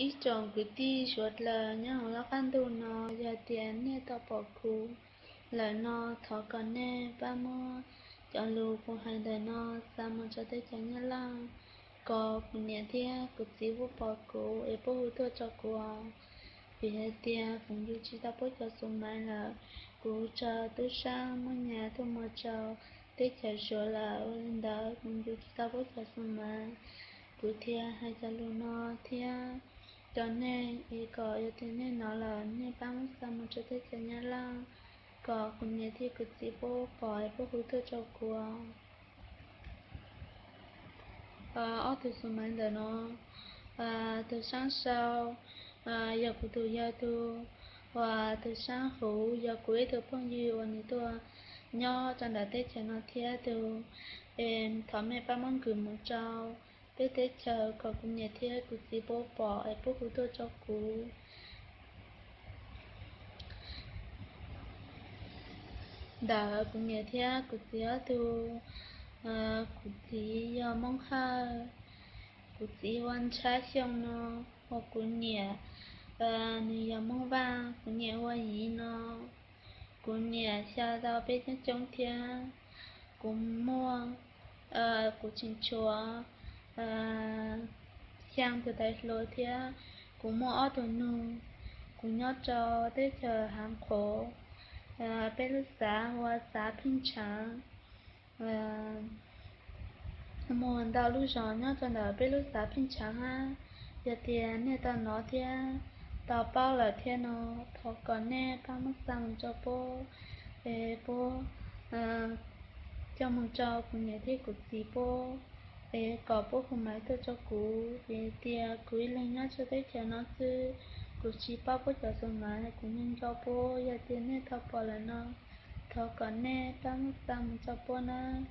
Ib tsoom kwv tij suav dlawg nyob hauv lub qab ntuj no, yog tias nej tau pom kuv lawm no, thov kom nej pab muab cov lus kuv hais ntawm no xa mus rau teb chaws Nyab Laj, kom kuv niam thiab kuv txiv puab pom kuv es puab hu tuaj rau kuv. Vim hais tias kuv yug tsis tau puab cov xu maiv lawm, kuv raug tub sab muab nyas tuaj muag rau teb chaws Suav lawm, ua li ntawd kuv yug tsis tau puab cov xu maiv. Kuv thiaj hais cov lus no thiab rau nej es kom yog tias nej hnov lawm nej pab muab xa mus rau teb chaws Nyab Laj, kom kuv niam thiab kuv txiv puab pom es puab hu tuaj rau kuv. Ob tug xu maiv ntawm no, tus saab sau yog kuv tus yawg tug, uas tus saab huv yog kuv ib tug phooj ywg uas nws tuaj nyob rau ntawm teb chaws no thiab tug. Thov mej pab muab nkws mus rau peb teb chaws kom kuv niam thiab kuv txiv puab pom es puab hu tuaj rau kuv. Ntawm kuv niam thiab kuv txiv ob tug, kuv txiv yog Moob Hawj, kuv txiv ua ntshab xyoo no, ua kuv niam, nws yog Moob Vaj, kuv niam ua Yiv no. Kuv niam xya tau peb coob coob thiab. Kuv muaj, kuv tseem tshuav xyaa tus tais hluas thiab. Kuv muaj ob tug nug. Kuv nyob rau teb chaws Haav Qhuv, peb lub xav hu ua xav Pheej Tshaav. Muaj ntau lub zos nyob rau ntawm peb lub xav Pheej Tshaav hab. Yog tias nej tau hnov thiab tau paub lawm thiab no, thov kom nej pab muab xa mus rau puab, es puab coj mus rau kuv niam thiab kuv txiv puab, es kom puab hu maiv tuaj rau kuv. Vim tias kuv ib leeg nyob rau teb chaws no xwb, kuv tsis paub puab cov xu maiv, kuv nco nco puab. Yog tias nej tau pom lawm no, thov kom nej pab muab xa mus rau puab nawb.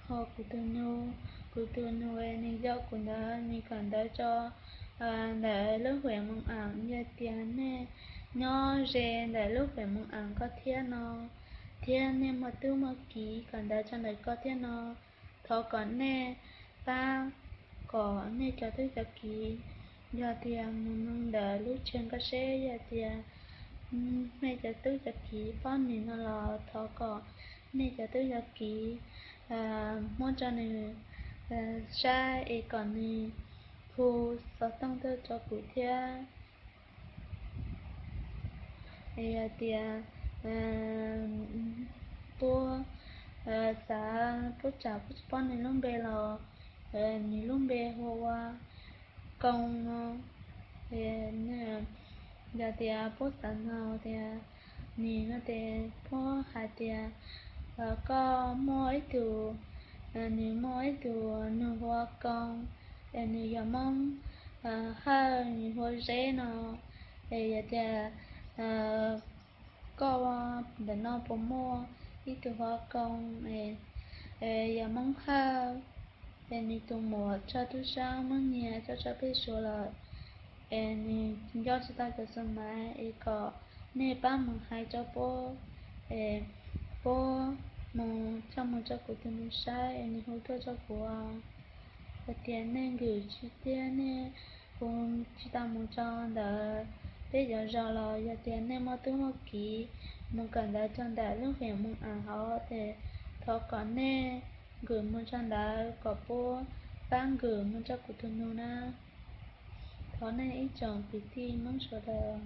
Ho kuv tus nug, kuv tus nug es nws yaum kuv ntawd, nws kawm ntawv rau ntawm lub huam Moos Aam. Yog tias nej nyob ze ntawm lub huam Moos Aam ko thiab no, thiab nej muaj tub muaj kiv kawm ntawv rau ntawm ko thiab no, thov kom nej pab kom nej cov tub cov kiv, yog tias mus nug ntawm lub tsag ko seb yog tias nej cov tub cov kiv paub nws no los thov kom nej cov tub cov kiv muab rau nws saib es kom nws hu xov tooj tuaj rau kuv thiab. Es yog tias puab xav, puab tsam puab tsis paub nws lub npe los, nws lub npe hu ua Koo no. Yog tias puab xav nug tias nws no tes puab hais tias koj muaj ib tug, nws muaj ib tug nug hu ua Koo, es nws yog Moob Hawj, nws hu ua Zeb no. Es yog tias koj ntawm no puas muaj ib tug hu ua Koo, yog Moob Hawj, es nws tus muam raug tub sab muab nyiag coj tso peg Suav lawm, es nws nco tsis tau cov xu maiv, es kom nej pab mus hais rau puab, es puab mus coj mus rau kuv tus nus saib es nws hu tuaj rau kuv. Yog tias nej nkws tsis tiab, nej hu tsis tau mus rau ntawm peb cov zos los yog tias nej muaj tub muaj kiv mus kawm ntawv rau ntawm lub huam Moos Aam hauv tes thov kom nej nkws mus rau ntawd kom puab pab nkws mus rau kuv tus nus na. Thov nej ib tsoom kwv tij Moob sawv daws